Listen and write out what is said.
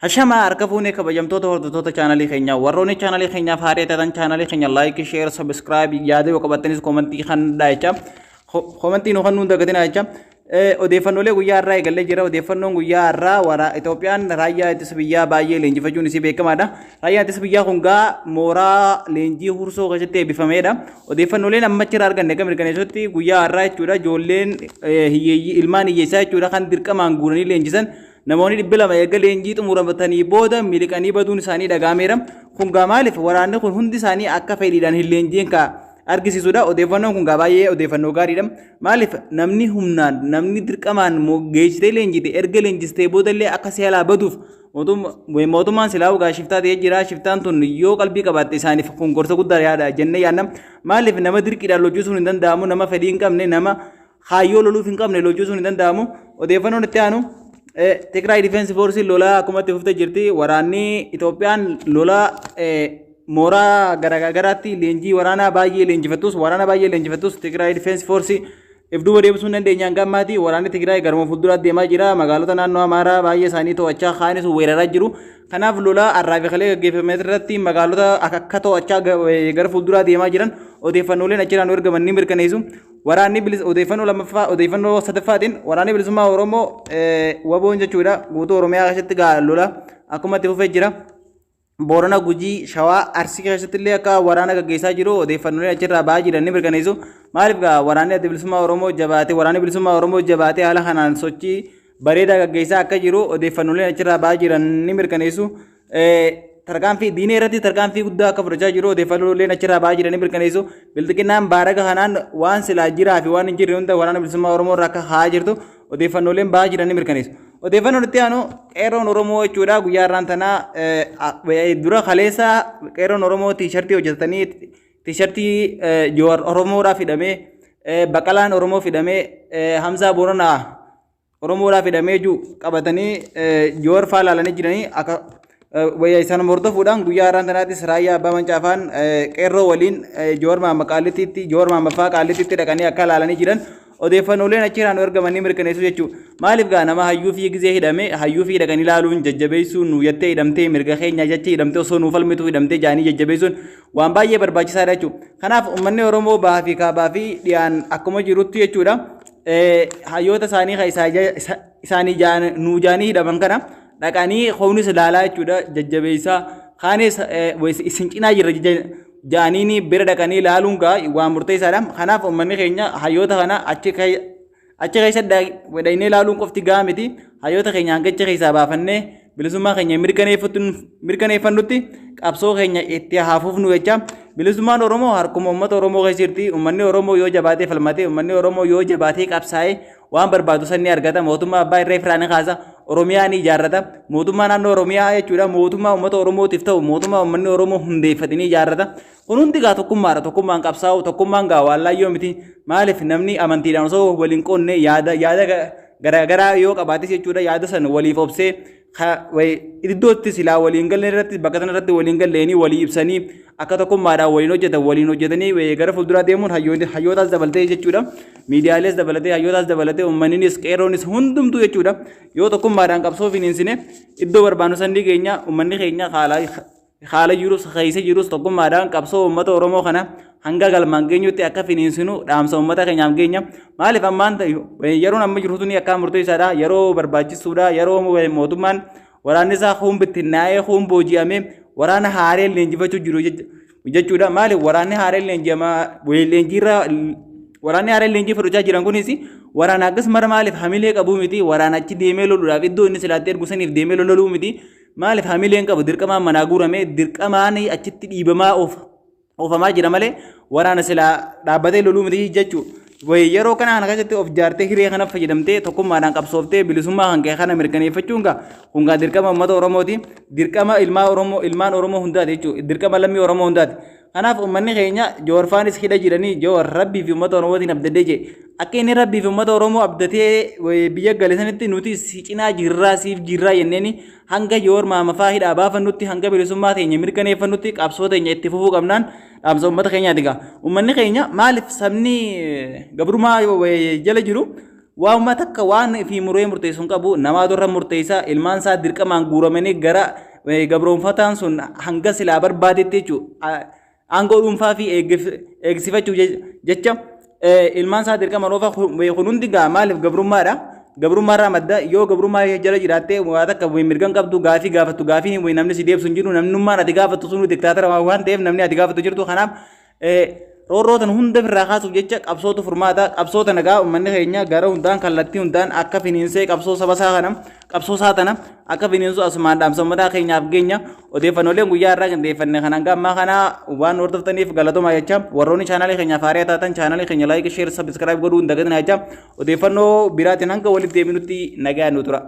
Hashamaa harka fuunee kabajamtoota hordoftoota chaanalii keenyaa, warroonni chaanalii keenyaaf haaraa taatan chaanalii keenya like, share, subscribe, yaada yoo qabattanis koomantii kan jecha koomantii nu kan nuun dagatinaa jecha. Odeeffannoolee guyyaa har'aa eegallee jira. Odeeffannoon guyyaa har'aa wara Itoophiyaan raayyaa ittisa biyyaa baay'ee leenjifachuun isii beekamaadha. Raayyaan ittisa biyyaa kun gaa mooraa leenjii Hursoo keessatti eebbifameedha. Odeeffannooleen amma achirraa arganne akka mirkaneessutti guyyaa har'aa jechuudha ijoolleen hiyyeeyyii ilmaan hiyyeessaa jechuudha kan dirqamaan guuranii leenjisan namoonni 200 erga leenjii xumuratanii booda miliqanii baduun isaanii dhaga'ameera. Kun gaa maaliif waraanni kun hundi isaanii akka fedhiidhaan hin leenjiin ka argisiisudha. Odeeffannoon kun gaa baay'ee odeeffannoo gaariidha. Maaliif namni humnaan namni dirqamaan geessitee leenjite erga leenjistee boodallee akka si alaa baduuf mootummaan silaa gaa shiftaa ta'ee jira. Shiftaan tun yoo qalbii qabaatte isaaniif kun gorsa guddaa yaada jennee yaadna. Maaliif nama dirqiidhaan lolchisuun hin danda'amu, nama fedhii hin qabne, nama kaayyoo loluuf hin qabne lolchisuun hin danda'amu. Odeeffannoon itti aanu Tigraay Defense Force lolaa akkuma itti fuftee jirti. Waraanni Itoophiyaan lola mooraa garaagaraatti leenjii waraanaa baay'ee leenjifattus, waraana baay'ee leenjifattus, Tigraay Defense Force if duuba deebisuu hin dandeenye hanga ammaati. Waraanni Tigraay garuma fuulduraatti deemaa jira. Magaalota naannoo Amaaraa baay'ee isaanii to'achaa kaanis weeraraa jiru. Kanaaf lola har'aa fi kalee gaggeeffame irratti magaalota akka to'achaa gara fuulduraa deemaa jiran odeeffannooleen achirraan ergaman ni mirkaneessu. Waraanni bilis odeeffannoo lammaffaa, odeeffannoo sadaffaatiin waraanni bilisummaa Oromoo WBOn jechuudha guutuu Oromiyaa keessatti gaa lola akkuma itti fufee jira. Boorana, Gujii, Shawaa, Arsii keessatti illee akka waraana gaggeessaa jiru odeeffannooleen achirraa ba'aa jiran ni mirkaneessu. Maaliif gaa waraanni adda bilisummaa Oromoo jabaatee, waraanni bilisummaa Oromoo jabaatee haala kanaan sochii bareedaa gaggeessaa akka jiru odeeffannooleen achirraa ba'aa jiran ni mirkaneessu. Tarkaanfii diinee irratti tarkaanfii guddaa akka fudhachaa jiru odeeffannooleen achirraa ba'aa jiran ni mirkaneessu. Bilxiginnaan baaraga kanaan waan silaa jiraa fi waan hin jirre hunda waraana bilisummaa Oromoo irraa akka haa jirtu odeeffannooleen ba'aa jiran ni mirkaneessu. Odeeffannoon itti aanu qeerroon Oromoo jechuudha guyyaa har'aan tanaa dura kaleessa qeerroon Oromoo tiishartii hojjetatanii tiishartii Jowaar Oromoodhaaf hidhamee, Baqalaan Oromoo hidhamee, Hamzaa Booranaa Oromoodhaaf hidhamee jiru qabatanii Jowaar faa ilaalanii jiranii akka wayyaa isaan hordofuudhaan guyyaa har'aan tanaattis raayyaa abbaa mancaafaan qeerroo waliin Jowaar Maamma Qaallittiitti, Jowaar Maamma faa Qaallittiitti dhaqanii akka ilaalanii jiran odeeffannooleen achirraan ergaman ni mirkaneessu jechuudha. Maaliif gaa nama hayyuu fi gizee hidhame hayyuu fi dhaqanii ilaaluun jajjabeessuun nu jettee hidhamtee mirga keenya jecha hidhamtee osoo nuu falmituu hidhamtee jaanii jajjabeessuun waan baay'ee barbaachisaadha jechuudha. Kanaaf uummanni Oromoo bahaa fi kaabaa fi dhiyaan akkuma jirutti jechuudha. Hayyoota isaanii kan isaanii nuu jaanii hidhaman kana dhaqanii hoonis ilaalaa jechuudha jajjabeessaa. Kaanis isin cinaa jirra jaaniin bira dhaqanii ilaaluun gaa waan murteessaadha. Kanaaf uummanni keenya hayyoota kana achi keessa dhaqnee ilaaluun qofti gaa miti. Hayyoota keenya hanga achi keessaa baafannee bilisummaa keenya mirkaneeffannutti qabsoo keenya itti haa fufnu jecha. Bilisummaan Oromoo harkuma uummata Oromoo keessa jirti. Uummanni Oromoo yoo jabaatee falmatee, uummanni Oromoo yoo jabaatee qabsaa'ee waan barbaadu san ni argata. Mootummaa abbaa irree firaa ni kaasa. Oromiyaa ni ijaarrata. Mootummaa naannoo Oromiyaa jechuudha. Mootummaa uummata Oromootiif ta'u, mootummaa uummanni Oromoo hundeeffate ni ijaarrata. Kun hundi gaa tokkummaadha. Tokkummaan qabsaa'u, tokkummaan gaa waan laayyoo miti. Maaliif namni amantiidhaan osoo waliin qoonne yaada yaada garaagaraa yoo qabaates jechuudha yaada san waliif obsee iddootti silaa waliin galle irratti bakka sana irratti waliin galleeni walii ibsanii akka tokkummaadhaan waliin hojjetan, waliin hojjetanii gara fuulduraa deemuun hayyootaas dabalatee jechuudha. Miidiyaalees dabalatee, hayyootaas dabalatee, uummanninis qeerroonis hundumtuu jechuudha. Yoo tokkummaadhaan qabsoo finiinsine iddoo barbaannu sandii keenya uummanni keenya haala jirus keessa jirus tokkummaadhaan qabsoo uummata Oromoo kana hanga galmaan geenyutti akka finiinsinu dhaamsa uummata keenyaaf geenya. Maaliif ammaan yeroon amma jiru tuni akka murteessaadha. Yeroo barbaachisuudha. Yeroo mootummaan waraanni isaa huun bittinnaa'ee huun booji'amee waraana haareen leenjifachuu jiru jechuudha. Maaliif waraanni haareen leenji'amaa leenjiirra waraanni haareen leenjii fudhachaa jiran kunis waraana akkas mara maaliif hamilee qabuu miti. Waraana achi deemee loluudhaaf iddoo inni silaatti ergu saniif deemee lololuu miti. Maaliif hamileen qabu dirqamaan manaa guurame dirqamaan achitti dhiibamaa oofamaa jira malee waraana silaa dhaabbatee loluu miti jechuudha. Yeroo kana kana keessatti of jaartee hiree kana fayyadamtee tokkummaadhaan qabsooftee bilisummaa kan kee kana mirkaneeffachuun gaa kun gaa dirqama uummata Oromooti. Dirqama ilmaan Oromoo, ilmaan Oromoo hundaati jechuudha. Dirqama lammii Oromoo hundaati. Kanaaf uummanni keenya Joorfaanis hidha jiranii Joor Rabbii fi uummata Oromootiin abdatee jee. Akka inni Rabbii fi uummata Oromoo abdatee biyya gale sanitti nuti si cinaa jirraa siif jirraa jenneeni hanga Joor maamafaa hidhaa baafannutti hanga bilisummaa teenya mirkaneeffannutti qabsoo teenya itti fufuu qabnaan dhaamsa uummata keenyaati gaa. Uummanni keenya maaliif sabni gabrummaa jala jiru Waanuma takka waan fi muree murteessu hin qabu, namaa durra murteessa. Ilmaan isaa dirqamaan guuramanii gara gabroonfataan sun hanga silaa barbaadetti jechuudha. Aangoo dhuunfaa fi eegsifachuuf jecha ilmaan isaa dirqama oofa. Kun hundi gaa maaliif gabrummaadha? Gabrummaarraa madda. Yoo gabrummaa jala jiraattee waa takka mirga hin qabdu, gaafii gaafattu gaafii namni si deebisu hin jiru. Namnummaan ati gaafattu sun diktaatara waan ta'eef namni ati gaafattu jirtu. Kanaaf roorroo tan hunda irraa kaasuuf jecha qabsootu furmaata. Qabsoo tana gaa uummanni keenya gara hundaan, kallattii hundaan akka finiinsee qabsoo saba isaa kana, qabsoo isaa tana akka finiinsu asumaan dhaamsa uummataa keenyaaf geenya. Odeeffannooleen guyyaa irraa qindeeffanne kanaan gammaa kana waan hordoftaniif galatoomaa jecha. Warroonni chaanaalii keenyaaf haaraa taatan chaanaalii keenya like, share, subscribe godhuu hin dagatinaa jecha. Odeeffannoo biraatiin hanga walitti deebinutti nagaan nu tura.